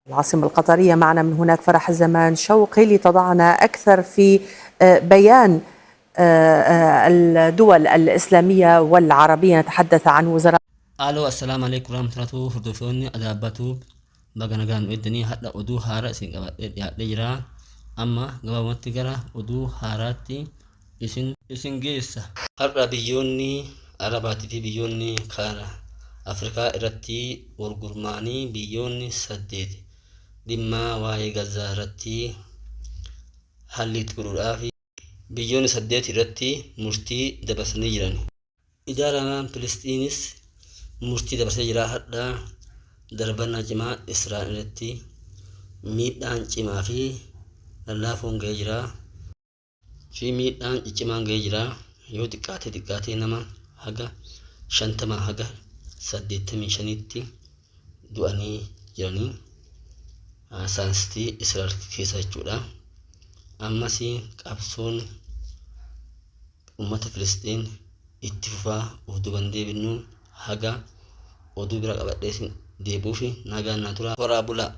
العاصمة القطرية معنا من هناك فرح الزمان شوقي لتضعنا أكثر في بيان الدول الإسلامية والعربية. نتحدث عن وزراء Aloo, assalaamu alaikum warahmatullahi. Hordoftoonni Adaabbatu, baga nagaan nu eddanii. Hadha oduu haaraa isin qabadhee dhiyaadhee jira. Amma gabaabumatti gara oduu haaraatti isin geessa. Har'a biyyoonni Arabaatii fi biyyoonni kaana Afrikaa irratti wal gurmaanii biyyoonni saddeet dhimma waa'ee Gazaa irratti halli itti godhuudhaaf biyyoonni saddeet irratti murtii dabarsanii jiran. Idaaraan Filistiinis murtii dabarsee jira. Hadha darbannaa cimaa Israa'el irratti miidhaan cimaa fi lallaafoon ga'ee jira fi miidhaan ciccimaan ga'ee jira. Yoo xiqqaate xiqqaatee nama haga 50 haga 85tti du'anii jiranii saayinstii Israa'el keessa jechuudha. Ammas qabsoon ummata Filisxiin itti fufaa, of duuban deebinu. Haga oduu bira qabadhee deebi'uuf nagaan naa tura, horaa bulaa.